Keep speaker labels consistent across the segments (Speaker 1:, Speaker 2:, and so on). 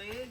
Speaker 1: លេង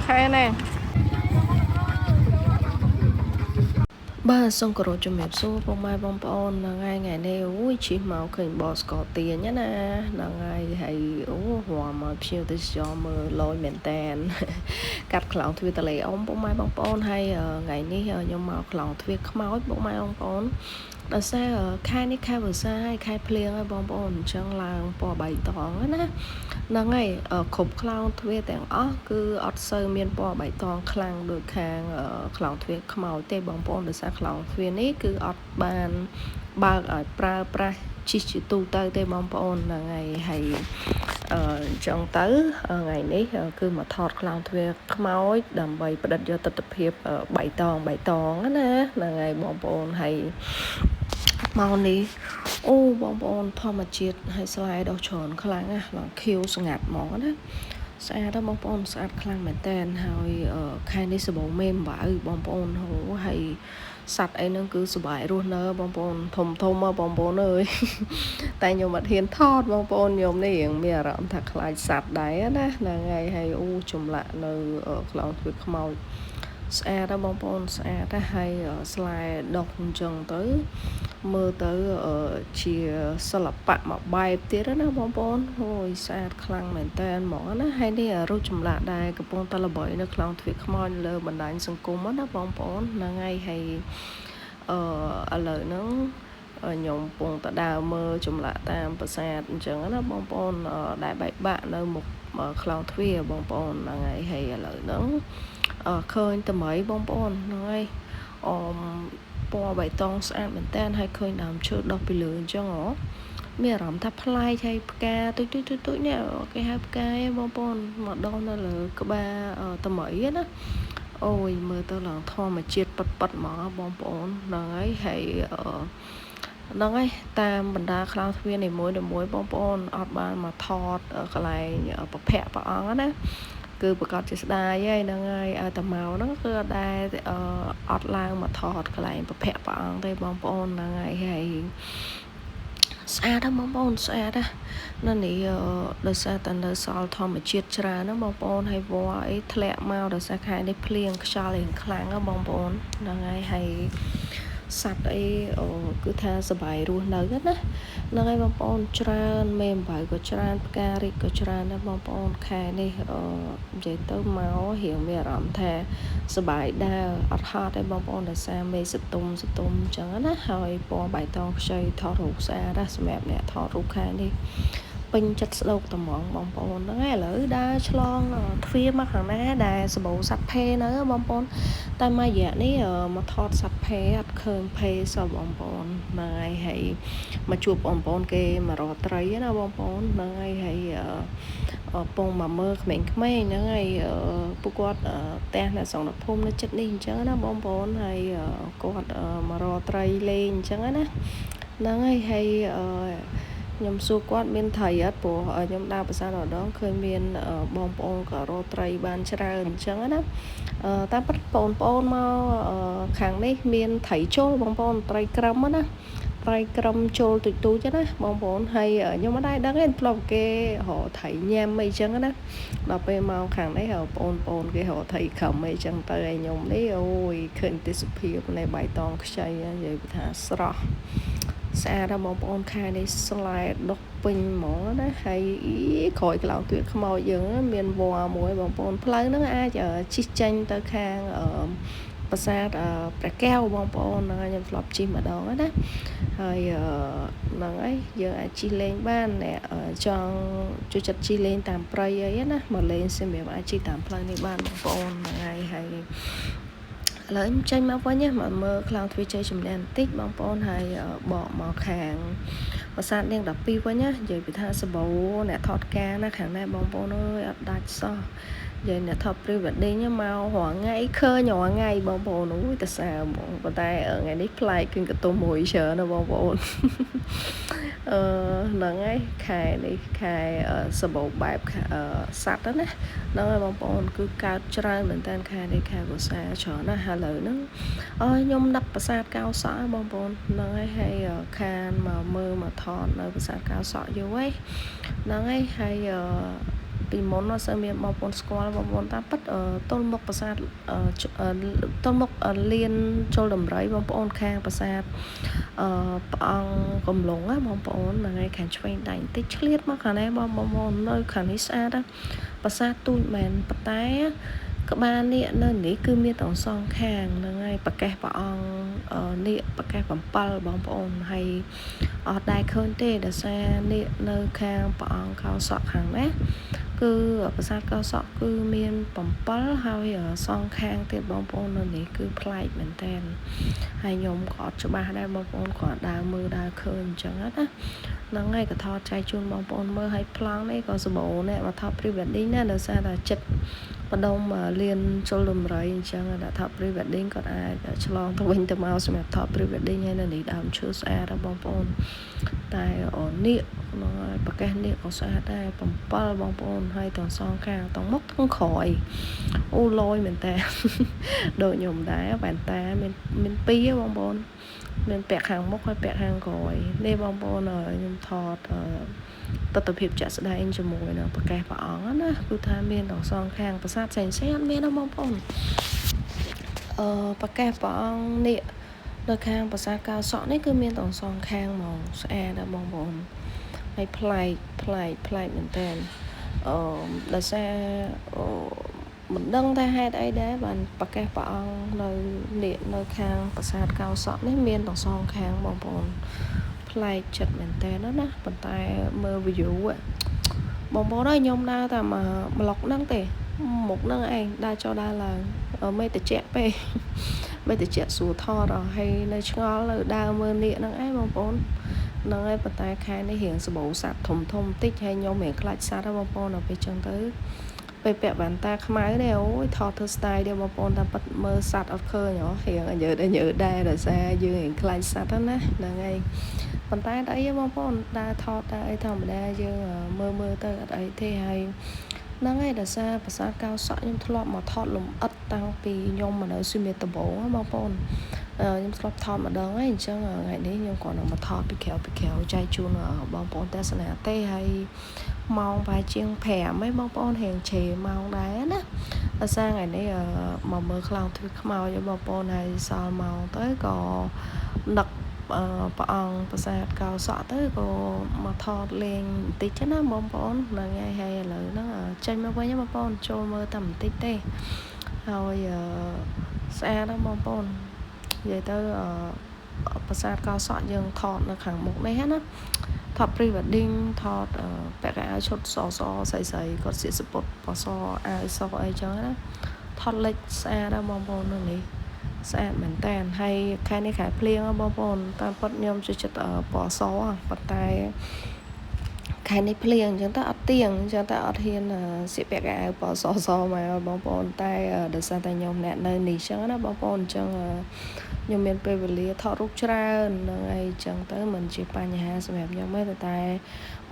Speaker 2: ខែនេះ
Speaker 3: បាទសូមគោរពជំរាបសួរពុកម៉ែបងប្អូនហ្នឹងហើយថ្ងៃនេះអូយជិះមកឃើញបស្កទាញណាហ្នឹងហើយហើយអូរំមកភ្ញៀវទេសចរមើលលយមែនតែន កាត់ខ្លោងទ្វារតលេអ៊ំពុកម៉ែបងប្អូនហើយថ្ងៃនេះខ្ញុំមកខ្លោងទ្វារខ្មោចពុកម៉ែបងប្អូនដោយសារខែនេះខែវស្សាហើយខែភ្លៀងហើយបងប្អូនអញ្ចឹងឡើងពណ៌បៃតងណាហ្នឹងហើយគ្រប់ខ្លោងទ្វារទាំងអស់គឺអត់សូវមានពណ៌បៃតងខ្លាំងដូចខាងខ្លោងទ្វារខ្មោចទេបងប្អូនដោយសារខ្លោងទ្វារនេះគឺអត់បានបើកឲ្យប្រើប្រាស់ជិះជាទូទៅទេបងប្អូនហ្នឹងហើយហើយអញ្ចឹងទៅថ្ងៃនេះគឺមកថតខ្លោងទ្វារខ្មោចដើម្បីផ្ដិតយកទស្សនភាពបៃតងបៃតងណាហ្នឹងហើយបងប្អូនហើយមកនេះអូបងប្អូនធម្មជាតិហើយស្លែដោះច្រើនខ្លាំងណាស់ឡើងខៀវស្ងាត់ហ្មងណាស្អាតណាស់បងប្អូនស្អាតខ្លាំងមែនតើហើយខែនេះសបោមេអំបៅបងប្អូនហូហើយសត្វអីហ្នឹងគឺសប្បាយរស់នៅបងប្អូនធំធំមកបងប្អូនអើយ តែខ្ញុំអត់ហ៊ានថតបងប្អូនខ្ញុំនេះរៀងមានអារម្មណ៍ថាខ្លាចសត្វដែរណាហ្នឹងហើយហើយអូចម្លាក់នៅខ្លោងទ្វារខ្មោចស្អាតណាស់បងប្អូនស្អាតណាស់ហើយស្លែដុះអញ្ចឹងទៅមើលទៅជាសិល្បៈមួយបែបទៀតណាបងប្អូនអូយស្អាតខ្លាំងមែនតើហ្មងណាហើយនេះរូបចម្លាក់ដែរកំពុងតែល្បីនៅខ្លោងទ្វារខ្មោចលើបណ្ដាញសង្គមណាបងប្អូនហ្នឹងហើយហើយឥឡូវហ្នឹងខ្ញុំកំពុងតដើរមើលចម្លាក់តាមប្រាសាទអញ្ចឹងណាបងប្អូនដែលបែកបាក់នៅមុខខ្លោងទ្វារបងប្អូនហ្នឹងហើយហើយឥឡូវហ្នឹងឃើញតម្រៃបងប្អូនហ្នឹងហើយអមពណ៌បៃតងស្អាតមែនតើហើយឃើញដើមឈើដុះពីលើអញ្ចឹងហ៎មានអារម្មណ៍ថាប្លែកហើយផ្កាទុយទុយទុយទុយនេះគេហៅផ្កាឯងបងប្អូនមកដុះនៅលើក្បាលតម្រៃណាអូយមើលទៅឡើងធម្មជាតិប៉ិតប៉ិតហ្មងបងប្អូនហ្នឹងហើយហើយហ្នឹងហើយតាមបណ្ដាខ្លោងទ្វារនីមួយៗបងប្អូនអត់បានមកថតកន្លែងប្រភពព្រះអង្គណាគឺប្រកាសជាស្ដាយហើយហ្នឹងហើយឲ្យតែមកហ្នឹងគឺអត់ដែលអត់ឡើងមកថតកន្លែងប្រភពព្រះអង្គទេបងប្អូនហ្នឹងហើយហើយស្អាតណាស់បងប្អូនស្អាតណាស់នៅនេះដោយសារតែនៅសល់ធម្មជាតិច្រើនណាបងប្អូនហើយវល្លិអីធ្លាក់មកដោយសារខែនេះភ្លៀងខ្យល់រៀងខ្លាំងណាបងប្អូនហ្នឹងហើយហើយសត្វអីគឺថាសប្បាយរស់នៅណាហ្នឹងហើយបងប្អូនច្រើនមេអំបៅក៏ច្រើនផ្ការីកក៏ច្រើនដែរបងប្អូនខែនេះនិយាយទៅមករៀងមានអារម្មណ៍ថាសប្បាយដើរអត់ហត់ទេបងប្អូនដោយសារមេសតុំសតុំអញ្ចឹងណាហើយពណ៌បៃតងខ្ចីថតរូបស្អាតណាសម្រាប់អ្នកថតរូបខែនេះពេញចិត្តស្ដោកត្មងបងប្អូនហ្នឹងហើយឥឡូវដើរឆ្លងទ្វារមកខាងណាដែលសម្បូរសត្វភេនៅបងប្អូនតែមួយរយៈនេះមកថតសត្វភេអត់ឃើញភេសោះបងប្អូនហ្នឹងហើយហើយមកជួបបងប្អូនគេមករកត្រីណាបងប្អូនហ្នឹងហើយហើយពងមកមើលក្មេងៗហ្នឹងហើយពួកគាត់ផ្ទះនៅសង្ឃភូមិនៅចិត្តនេះអញ្ចឹងណាបងប្អូនហើយគាត់មករកត្រីលេងអញ្ចឹងណាហ្នឹងហើយហើយខ្ញុំសួរគាត់មានត្រីអត់ព្រោះខ្ញុំដើរប្រាសាទម្ដងឃើញមានបងប្អូនក៏រកត្រីបានច្រើនអញ្ចឹងណាតាមពិតបងប្អូនមកខាងនេះមានត្រីចូលបងប្អូនត្រីក្រឹមណាត្រីក្រឹមចូលទូចទូចណាបងប្អូនហើយខ្ញុំមិនដែរដឹងទេធ្លាប់គេរកត្រីញ៉ាំអីចឹងណាដល់ពេលមកខាងនេះបងប្អូនគេរកត្រីក្រឹមអីចឹងទៅឲ្យខ្ញុំនេះអូយឃើញទេសភាពនៃបៃតងខ្ចីនិយាយថាស្រស់ស្អាតណាស់បងប្អូនខែនេះស្លែដុះពេញហ្មងណាហើយក្រោយខ្លោងទ្វារខ្មោចយើងមានវល្លិមួយបងប្អូនផ្លូវហ្នឹងអាចជិះចេញទៅខាង ប្រាសាទព្រះកែវបងប្អូនហ្នឹងហើយខ្ញុំធ្លាប់ជិះម្ដងណាហើយហ្នឹងហើយយើងអាចជិះលេងបានអ្នកចង់ចូលចិត្តជិះលេងតាមព្រៃអីណាមកលេងសៀមរាបអាចជិះតាមផ្លូវនេះបានបងប្អូនហ្នឹងហើយហើយឥឡូវខ្ញុំចេញមកវិញមកមើលខ្លោងទ្វារជ័យជំនះបន្តិចបងប្អូនហើយបកមកខាងប្រាសាទនាង12វិញណានិយាយពីថាសបោអ្នកថតការណាខាងនេះបងប្អូនអើយអត់ដាច់សោះនិយាយអ្នកថត pre wedding មករាល់ថ្ងៃឃើញរាល់ថ្ងៃបងប្អូនអូយតសើហ្មងប៉ុន្តែថ្ងៃនេះប្លែកគឺកន្ទុំមួយច្រើនណាបងប្អូនអឺហ្នឹងហើយខែនេះខែសបោបែបសัตว์ណាហ្នឹងហើយបងប្អូនគឺកើតច្រើនមែនតើខែនេះខែវស្សាច្រើនណាស់ហើយឥឡូវហ្នឹងអឺខ្ញុំនឹកប្រាសាទកោសក់បងប្អូនហ្នឹងហើយហើយខានមកមើលមកថតនៅប្រាសាទកោសក់យូរហើយហ្នឹងហើយហើយពីមុនអត់សូវមានបងប្អូនស្គាល់បងប្អូនតាមពិតទល់មុខប្រាសាទទល់មុខលៀនជលដំរីបងប្អូនខាងប្រាសាទអឺព្រះអង្គកំឡុងណាបងប្អូនហ្នឹងហើយខាងឆ្វេងដៃបន្តិចឆ្លៀតមកខាងនេះបងប្អូននៅខាងនេះស្អាតណាប្រាសាទទូចមែនប៉ុន្តែក្បាលនាគនៅនេះគឺមានទាំងសងខាងហ្នឹងហើយប្រកេះព្រះអង្គនាគប្រកេះ7បងប្អូនហើយអត់ដែលឃើញទេដោយសារនាគនៅខាងព្រះអង្គកោសក់ខាងនេះគឺប្រាសាទកោសក់គឺមាន7ហើយសងខាងទៀតបងប្អូននៅនេះគឺប្លែកមែនតើហើយខ្ញុំក៏អត់ច្បាស់ដែរបងប្អូនគ្រាន់ដើរមើលដើរឃើញអញ្ចឹងណាហ្នឹងហើយក៏ថតចែកជូនបងប្អូនមើលហើយប្លង់នេះក៏សម្បូរអ្នកមកថត pre wedding ណាដោយសារតែចិត្តបដុំលៀនជលដំរីអញ្ចឹងដាក់ថត pre wedding គាត់អាចឆ្លងទៅវិញទៅមកសម្រាប់ថត pre wedding ហើយនៅនេះដើមឈើស្អាតបងប្អូនតែនាគហ្នឹងហើយប្រកេះនាគក៏ស្អាតដែរ7បងប្អូនហើយទាំងសងខាងទាំងមុខទាំងក្រោយអូលយមែនតើដូចខ្ញុំដែរវ៉ែនតាមានមានពីរបងប្អូនមានពាក់ខាងមុខហើយពាក់ខាងក្រោយនេះបងប្អូនខ្ញុំថតទស្សនភាពជាក់ស្ដែងជាមួយនឹងប្រកេះព្រះអង្គណាគឺថាមានទាំងសងខាងប្រាសាទផ្សេងផ្សេងអត់មានទេបងប្អូនអឺប្រកេះព្រះអង្គនេះនៅខាងប្រាសាទកោសក់នេះគឺមានទាំងសងខាងហ្មងស្អាតណាស់បងប្អូនហើយប្លែកប្លែកប្លែកមែនតើអឺដោយសារអឺមិនដឹងថាហេតុអីដែរបានប្រកេះព្រះអង្គនៅនេះនៅខាងប្រាសាទកោសក់នេះមានទាំងសងខាងបងប្អូនប្លែកចិត្តមែនតើណាប៉ុន្តែមើល view បងប្អូនអើយខ្ញុំដើរតែមួយប្លុកហ្នឹងទេមុខហ្នឹងឯងដើរចុះដើរឡើងមេតិចពេកមេតិចសួរថតហើយនៅឆ្ងល់នៅដើរមើលនាគហ្នឹងឯងបងប្អូនហ្នឹងហើយប៉ុន្តែខែនេះរៀងសបោសัตว์ធំធំបន្តិចហើយខ្ញុំរៀងខ្លាចសัตว์បងប្អូនដល់ពេលចឹងទៅពេលពាក់វ៉ែនតាខ្មៅនេះអូយថតធ្វើ style ទៀតបងប្អូនតាមពិតមើលសัตว์អត់ឃើញហ៎រៀងញើតញើតដែរដោយសារយើងរៀងខ្លាចសัตว์ណាហ្នឹងហើយប៉ុន្តែអត់អីទេបងប្អូនដើរថតដើរអីធម្មតាយើងមើលមើលទៅអត់អីទេហើយហ្នឹងហើយដោយសារប្រាសាទកោសក់ខ្ញុំធ្លាប់មកថតលំអិតតាំងពីខ្ញុំមកនៅសៀមរាបដំបូងបងប្អូនខ្ញុំធ្លាប់ថតម្ដងហើយអញ្ចឹងថ្ងៃនេះខ្ញុំគ្រាន់តែមកថតពីក្រៅពីក្រៅចែកជូនបងប្អូនទស្សនាទេហើយម៉ោងប្រហែលជាង5ហើយបងប្អូនរៀងឆេម៉ោងដែរណាដោយសារថ្ងៃនេះមកមើលខ្លោងទ្វារខ្មោចបងប្អូនហើយសល់ម៉ោងទៅក៏នឹកព្រះអង្គប្រាសាទកោសក់ទៅក៏មកថតលេងបន្តិចណាបងប្អូនហ្នឹងហើយហើយឥឡូវហ្នឹងចេញមកវិញបងប្អូនចូលមើលតែបន្តិចទេហើយស្អាតណាស់បងប្អូននិយាយទៅប្រាសាទកោសក់យើងថតនៅខាងមុខនេះណាថត pre wedding ថតពាក់កៅអៅឈុតសសស្អីស្អីគាត់សៀកសពុតពណ៌សអាវសអីចឹងណាថតលិចស្អាតណាស់បងប្អូននៅនេះស្អាតមែនតើហើយខែនេះខែភ្លៀងបងប្អូនតាមពិតខ្ញុំចូលចិត្តពណ៌សប៉ុន្តែខែនេះភ្លៀងអញ្ចឹងទៅអត់ទៀងអញ្ចឹងទៅអត់ហ៊ានស្លៀកពាក់កៅអៅពណ៌សសមកបងប្អូនតែដោយសារតែខ្ញុំអ្នកនៅនេះអញ្ចឹងណាបងប្អូនអញ្ចឹងខ្ញុំមានពេលវេលាថតរូបច្រើនហ្នឹងហើយអញ្ចឹងទៅមិនជាបញ្ហាសម្រាប់ខ្ញុំទេតែ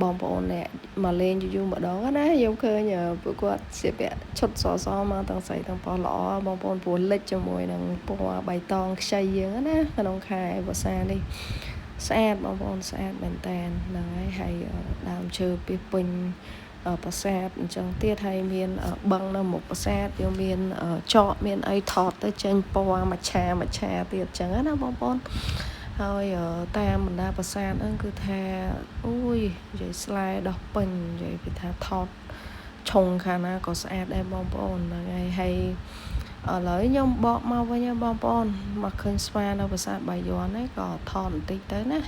Speaker 3: បងប្អូនអ្នកមកលេងយូរៗម្ដងណាខ្ញុំឃើញពួកគាត់ស្លៀកពាក់ឈុតសសមកទាំងស្រីទាំងប្រុសល្អបងប្អូនព្រោះលិចជាមួយនឹងពណ៌បៃតងខ្ចីយើងណាក្នុងខែវស្សានេះស្អាតបងប្អូនស្អាតមែនតើហ្នឹងហើយហើយដើមឈើពីពេញប្រាសាទអញ្ចឹងទៀតហើយមានបឹងនៅមុខប្រាសាទយើងមានចកមានអីថតទៅចេញពណ៌មួយឆាមួយឆាទៀតអញ្ចឹងណាបងប្អូនហើយតាមបណ្ដាប្រាសាទហ្នឹងគឺថាអូយនិយាយស្លែដោះពេញនិយាយពីថាថតឆុងខាងណាក៏ស្អាតដែរបងប្អូនហ្នឹងហើយហើយ ឥឡូវខ្ញុំបកមកវិញហើយបងប្អូនមកឃើញស្វានៅប្រាសាទបាយ័នហ្នឹងក៏ថតបន្តិចទៅណា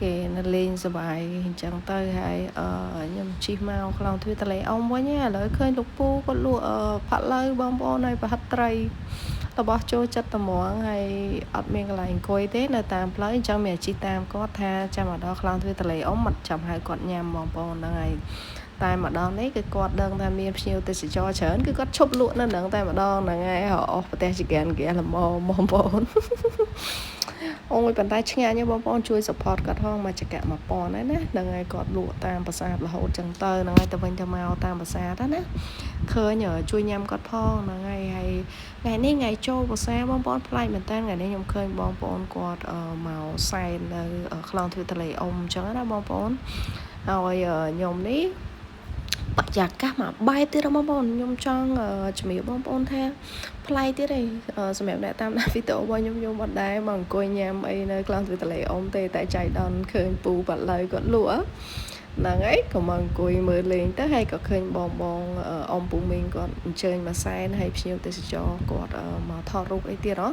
Speaker 3: គេនៅលេងសប្បាយអញ្ចឹងទៅហើយអឺខ្ញុំជិះមកខ្លងទ្វារទន្លេអ៊ំវិញឥឡូវឃើញលោកពូគាត់លក់ផាក់ឡូវបងប្អូនហើយប្រហិតត្រីរបស់ចូលចិត្តត្មងហើយអត់មានកន្លែងអង្គុយទេនៅតាមផ្លូវអញ្ចឹងមានអាជីតាមគាត់ថាចាំមកដល់ខ្លងទ្វារទន្លេអ៊ំមិនចាំហៅគាត់ញ៉ាំបងប្អូនហ្នឹងហើយតែម្ដងនេះគឺគាត់ដឹងថាមានភ្ញៀវទេសចរច្រើនគឺគាត់ឈប់លក់នៅនឹងតែម្ដងហ្នឹងហើយអស់ប្រទេសចក្រានគេល្មមបងប្អូនអូយប៉ុន្តែឆ្ងាញ់បងប្អូនជួយ support គាត់ផងមួយចក1000ហើយណាហ្នឹងហើយគាត់លក់តាមប្រាសាទរហូតចឹងទៅហ្នឹងហើយទៅវិញទៅមកតាមប្រាសាទណាឃើញជួយញ៉ាំគាត់ផងហ្នឹងហើយហើយថ្ងៃនេះថ្ងៃចូលប្រាសាទបងប្អូនប្លែកមែនតើថ្ងៃនេះខ្ញុំឃើញបងប្អូនគាត់មកសែននៅខ្លងទ្វារទន្លេអ៊ំអញ្ចឹងណាបងប្អូនហើយខ្ញុំនេះបរិយាកាសមួយបែបទៀតបងប្អូនខ្ញុំចង់ជំរាបបងប្អូនថាប្លែកទៀតឯងសម្រាប់អ្នកតាមដានវីដេអូរបស់ខ្ញុំខ្ញុំអត់ដែរមកអង្គុយញ៉ាំអីនៅខ្លងទ្វារទន្លេអ៊ំទេតែចៃដន្យឃើញពូបាត់ឡូវគាត់លក់ហ្នឹងហើយក៏មកអង្គុយមើលលេងទៅហើយក៏ឃើញបងបងអ៊ំពូមីងគាត់អញ្ជើញមកសែនហើយភ្ញៀវទេសចរគាត់មកថតរូបអីទៀតហ៎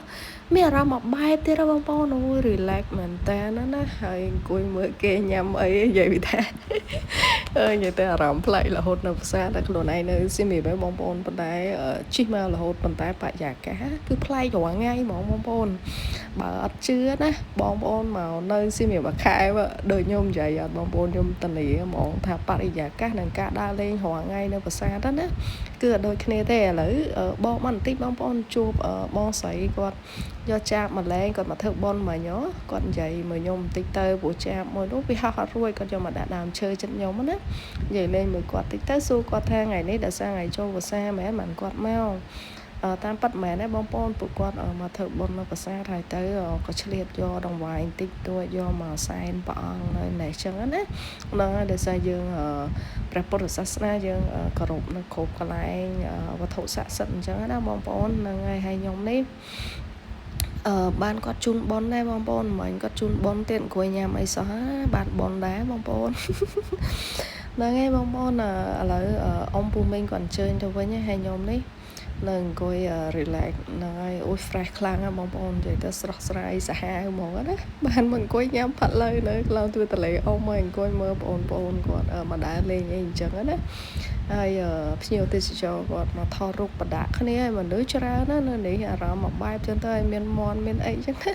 Speaker 3: មានអារម្មណ៍មួយបែបទៀតបងប្អូនអូយ relax មែនតើណាណាហើយអង្គុយមើលគេញ៉ាំអីនិយាយពីថាអើនិយាយទៅអារម្មណ៍ប្លែករហូតនៅប្រាសាទតែខ្លួនឯងនៅសៀមរាបឯងបងប្អូនប៉ុន្តែជិះមករហូតប៉ុន្តែបរិយាកាសគឺប្លែករាល់ថ្ងៃហ្មងបងប្អូនបើអត់ជឿណាបងប្អូនមកនៅសៀមរាបមួយខែដូចខ្ញុំនិយាយអត់បងប្អូនខ្ញុំតនីហ្មងថាបរិយាកាសនិងការដើរលេងរាល់ថ្ងៃនៅប្រាសាទណាគឺអត់ដូចគ្នាទេឥឡូវបកមកបន្តិចបងប្អូនជួបបងស្រីគាត់យកចាបមកលែងគាត់មកធ្វើបុណ្យមកញគាត់និយាយមកខ្ញុំបន្តិចទៅព្រោះចាបមួយនោះវាហោះអត់រួចគាត់យកមកដាក់ដើមឈើចិត្តខ្ញុំណានិយាយលេងមួយគាត់តិចទៅសួរគាត់ថាថ្ងៃនេះដោយសារថ្ងៃចូលវស្សាមែនបានគាត់មកតាមប៉ាត់មែនទេបងប្អូនពួកគាត់មកធ្វើបុណ្យនៅប្រាសាទហើយទៅក៏ឆ្លៀតយកដង្វាយបន្តិចតួចយកមកសែនព្រះអង្គនៅនេះចឹងណាហ្នឹងហើយដោយសារយើងព្រះពុទ្ធសាសនាយើងគោរពនៅគ្រប់កន្លែងវត្ថុស័ក្តិសិទ្ធិអញ្ចឹងណាបងប្អូនហ្នឹងហើយហើយខ្ញុំនេះអឺបានគាត់ជូនប៉ុនដែរបងប្អូនមិញគាត់ជូនប៉ុនទៀតអង្គុយញ៉ាំអីសោះបានប៉ុនដែរបងប្អូនហ្នឹងហើយបងប្អូនឥឡូវអ៊ំពូមីងគាត់អញ្ជើញទៅវិញហើយខ្ញុំនេះនៅអង្គុយ relax ហ្នឹងហើយអូយ fresh ខ្លាំងណាស់បងប្អូននិយាយទៅស្រស់ស្រាយសាហាវហ្មងណាបានមកអង្គុយញ៉ាំផាត់លើនៅក្លងទ្វារទន្លេអ៊ំមកអង្គុយមើលបងប្អូនគាត់មកដើរលេងអីអញ្ចឹងណាហើយភ្ញៀវទេសចរគាត់មកថតរូបប្រដាក់គ្នាហើយមនុស្សច្រើនណាស់នៅនេះអារម្មណ៍មួយបែបចឹងទៅហើយមានមន់មានអីចឹងណា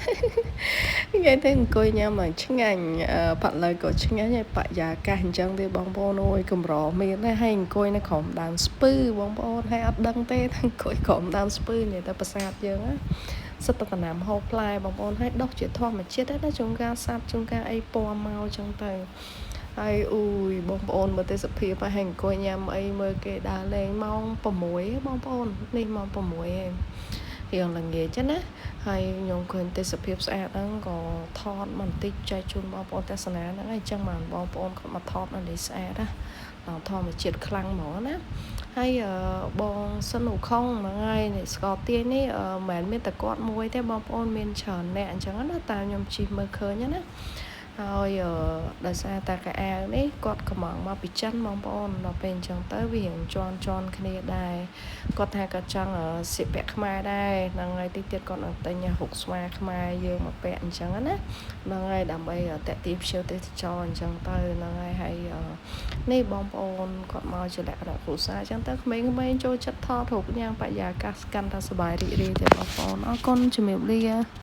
Speaker 3: និយាយទៅអង្គុយញ៉ាំមកឆ្ងាញ់ផាត់លើក៏ឆ្ងាញ់ហើយបរិយាកាសអញ្ចឹងទេបងប្អូនអូយកម្រមានណាហើយអង្គុយនៅក្រោមដើមស្ពឺបងប្អូនហើយអត់ដឹងទេថាអង្គុយក្រោមដើមស្ពឺនិយាយទៅប្រាសាទយើងណាសិតតែតំណាំហូបផ្លែបងប្អូនហើយដុះជាធម្មជាតិណាជួនកាលសត្វជួនកាលអីពណ៌មកចឹងទៅហើយអ៊ូយបងប្អូនមើលទេសភាពហើយអង្គុយញ៉ាំអីមើលគេដើរលេងម៉ោង6បងប្អូននេះម៉ោង6ឯងរៀងល្ងាចចឹងណាហើយខ្ញុំឃើញទេសភាពស្អាតហ្នឹងក៏ថតមកបន្តិចចែកជូនបងប្អូនទស្សនាហ្នឹងហើយចឹងបានបងប្អូនគាត់មកថតនៅនេះស្អាតណាដល់ធម្មជាតិខ្លាំងហ្មងណាហើយបងសិនឧខុងហ្នឹងហើយនេះស្ករទាយនេះមិនមែនមានតែគាត់មួយទេបងប្អូនមានច្រើនអ្នកអញ្ចឹងណាតាមខ្ញុំជិះមើលឃើញណាហើយដោយសារតែកៅអៅនេះគាត់កំងមកពីចិនបងប្អូនដល់ពេលអញ្ចឹងទៅវារៀងជន់ជន់គ្នាដែរគាត់ថាគាត់ចង់ស្លៀកពាក់ខ្មែរដែរហ្នឹងហើយតិចទៀតគាត់នឹងទិញហុកស្វាខ្មែរយើងមកពាក់អញ្ចឹងណាហ្នឹងហើយដើម្បីតាក់ទាញភ្ញៀវទេសចរអញ្ចឹងទៅហ្នឹងហើយហើយនេះបងប្អូនគាត់មកជាលក្ខណៈគ្រួសារអញ្ចឹងទៅក្មេងៗចូលចិត្តថតរូបញ៉ាំបរិយាកាសកាន់តែសប្បាយរីករាយទេបងប្អូនអរគុណជំរាបលា។